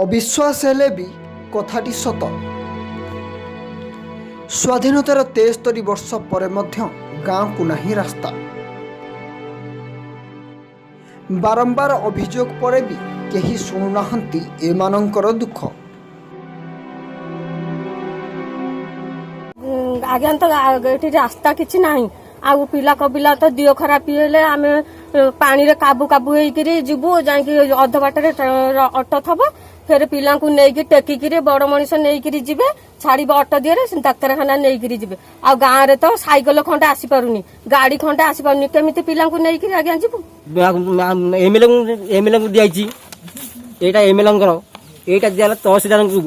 ଅବିଶ୍ୱାସ ହେଲେ ବି କଥାଟି ସତ। ସ୍ୱାଧୀନତାର 73 ବର୍ଷ ପରେ ମଧ୍ୟ ଗାଁକୁ ନାହିଁ ରାସ୍ତା। ବାରମ୍ବାର ଅଭିଯୋଗ ପରେ ବି କେହି ଶୁଣୁନାହାନ୍ତି ଏମାନଙ୍କର ଦୁଃଖ। ଆଜ୍ଞା, ତ ଏଠି ରାସ୍ତା କିଛି ନାହିଁ। ଆଉ ପିଲା କବିଲା ତ ଦିହ ଖରାପ ହେଲେ ଆମେ ପାଣିରେ କାବୁ କାବୁ ହେଇକିରି ଯିବୁ। ଯାଇକି ଅଧ ବାଟରେ ଅଟୋ ଥବ, ଫେରେ ପିଲାଙ୍କୁ ନେଇକି ଟେକିକିରି ବଡ ମଣିଷ ନେଇକିରି ଯିବେ, ଛାଡିବେ ଅଟୋ ଦିହରେ, ଡାକ୍ତରଖାନା ନେଇକିରି ଯିବେ। ଆଉ ଗାଁରେ ତ ସାଇକେଲ ଖଣ୍ଡେ ଆସିପାରୁନି, ଗାଡି ଖଣ୍ଡେ ଆସିପାରୁନି। କେମିତି ପିଲାଙ୍କୁ ନେଇକିରି ଆଜ୍ଞା ଯିବୁ? ଏମଏଲଏଙ୍କୁ ଦିଆଯାଇଛି ଏଇଟା। ଏମଏଲଏଙ୍କର ଏଇଟା ଦିଆହେଲା, ତହସିଲଦାରଙ୍କୁ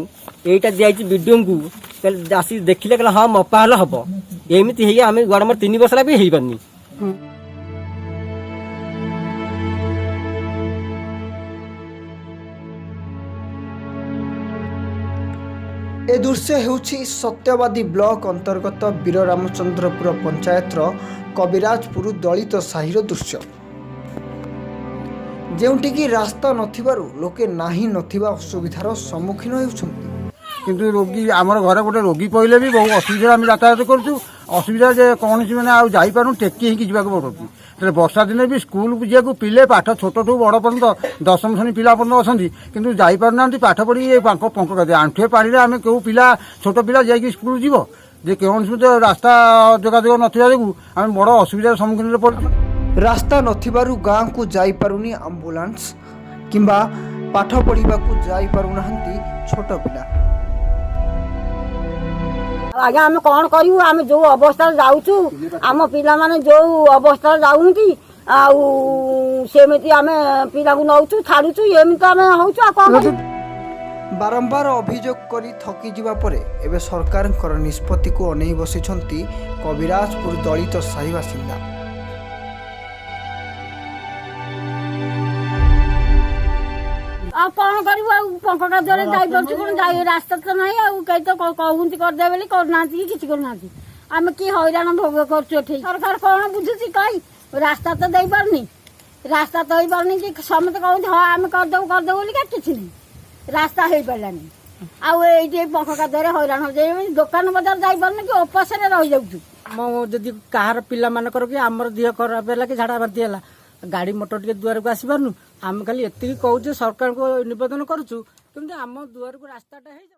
ଏଇଟା ଦିଆଯାଇଛି, ବିଡିଓଙ୍କୁ। ଆସିକି ଦେଖିଲେ, କହିଲେ ହଁ ମପା ହେଲେ ହବ। ଏମିତି ହେଇକି ଆମେ ୱାର୍ଡ ମେମ୍ବର 3 ବର୍ଷ ହେଲା ବି ହେଇପାରୁନି। ଏ ଦୃଶ୍ୟ ହେଉଛି ସତ୍ୟବାଦୀ ବ୍ଲକ ଅନ୍ତର୍ଗତ ବୀରରାମଚନ୍ଦ୍ରପୁର ପଞ୍ଚାୟତର କବିରାଜପୁର ଦଳିତ ସାହିର ଦୃଶ୍ୟ, ଯେଉଁଠିକି ରାସ୍ତା ନଥିବାରୁ ଲୋକେ ନାହିଁ ନଥିବା ଅସୁବିଧାର ସମ୍ମୁଖୀନ ହେଉଛନ୍ତି। କିନ୍ତୁ ରୋଗୀ, ଆମର ଘରେ ଗୋଟେ ରୋଗୀ ପଡ଼ିଲେ ବି ବହୁ ଅସୁବିଧାରେ ଆମେ ଯାତାୟାତ କରୁଛୁ। ଅସୁବିଧା ଯେ କୌଣସି ମାନେ ଆଉ ଯାଇପାରୁନୁ, ଟେକି ହେଇକି ଯିବାକୁ ପଡ଼ୁଛି। ତେଣୁ ବର୍ଷା ଦିନେ ବି ସ୍କୁଲକୁ ଯିବାକୁ ପିଲେ ପାଠ ଛୋଟଠୁ ବଡ଼ ପର୍ଯ୍ୟନ୍ତ, ଦଶମ ଶ୍ରେଣୀ ପିଲା ପର୍ଯ୍ୟନ୍ତ ଅଛନ୍ତି, କିନ୍ତୁ ଯାଇପାରୁନାହାନ୍ତି ପାଠ ପଢ଼ି। ଏ ପଙ୍କ ପଙ୍କ କାଦୁଅ, ଆଣ୍ଠୁଏ ପାଣିରେ ଆମେ କେଉଁ ପିଲା, ଛୋଟ ପିଲା ଯାଇକି ସ୍କୁଲ ଯିବ? ଯେ କୌଣସି ମଧ୍ୟ ରାସ୍ତା ଯୋଗାଯୋଗ ନଥିବା ଯୋଗୁଁ ଆମେ ବଡ଼ ଅସୁବିଧାର ସମ୍ମୁଖୀନରେ ପଡ଼ୁଛୁ। ରାସ୍ତା ନଥିବାରୁ ଗାଁକୁ ଯାଇପାରୁନି ଆମ୍ବୁଲାନ୍ସ କିମ୍ବା ପାଠ ପଢ଼ିବାକୁ ଯାଇପାରୁନାହାନ୍ତି ଛୋଟ ପିଲା। ଆଉ ଆଜ୍ଞା, ଆମେ କଣ କରିବୁ? ଆମେ ଯୋଉ ଅବସ୍ଥାରେ ଯାଉଛୁ, ଆମ ପିଲାମାନେ ଯୋଉ ଅବସ୍ଥାରେ ଯାଉଛନ୍ତି, ଆଉ ସେମିତି ଆମେ ପିଲାକୁ ନଉଛୁ, ଛାଡୁଛୁ, ଏମିତି ଆମେ ହଉଛୁ। ଆଉ କଣ କରିବୁ? ବାରମ୍ବାର ଅଭିଯୋଗ କରି ଥକିଯିବା ପରେ ଏବେ ସରକାରଙ୍କର ନିଷ୍ପତ୍ତିକୁ ଅନେଇ ବସିଛନ୍ତି କବିରାଜପୁର ଦଳିତ ସାହି ବାସିନ୍ଦା। ଆଉ କଣ କରିବୁ? ଆଉ ପଙ୍କ କାଦୁଅରେ ଯାଇପାରୁଛୁ କଣ? ଯାଇ ରାସ୍ତା ତ ନାହିଁ। ଆଉ କେହି ତ କହୁଛନ୍ତି କରିଦେବେ ବୋଲି, କରୁନାହାନ୍ତି କି କିଛି କରୁନାହାନ୍ତି। ଆମେ କି ହଇରାଣ ଭୋଗ କରୁଛୁ ଏଠି। ସରକାର କଣ ବୁଝୁଛି କାଇଁ? ରାସ୍ତା ତ ଦେଇପାରୁନି, ରାସ୍ତା ତ ହେଇପାରୁନି କି ସମସ୍ତେ କହୁଛନ୍ତି ହଁ ଆମେ କରିଦେବୁ କରିଦେବୁ ବୋଲି, କିଛି ନାହିଁ, ରାସ୍ତା ହେଇପାରିଲାନି। ଆଉ ଏଇଠି ଏଇ ପଙ୍କ କାଦୁଅରେ ହଇରାଣ ହଉଛି। ଦୋକାନ ବଜାର ଯାଇପାରୁନି କି ଉପାସରେ ରହିଯାଉଛୁ। ଆମ ଯଦି କାହାର ପିଲାମାନଙ୍କର କି ଆମର ଦେହ ଖରାପ ହେଲା କି ଝାଡ଼ା ବାନ୍ତି ହେଲା, ଗାଡ଼ି ମଟର ଟିକେ ଦୁଆରକୁ ଆସିପାରୁନୁ। ଆମେ ଖାଲି ଏତିକି କହୁଛୁ, ସରକାରଙ୍କୁ ନିବେଦନ କରୁଛୁ, କେମିତି ଆମ ଦୁଆରକୁ ରାସ୍ତାଟା ହେଇଯାଉ।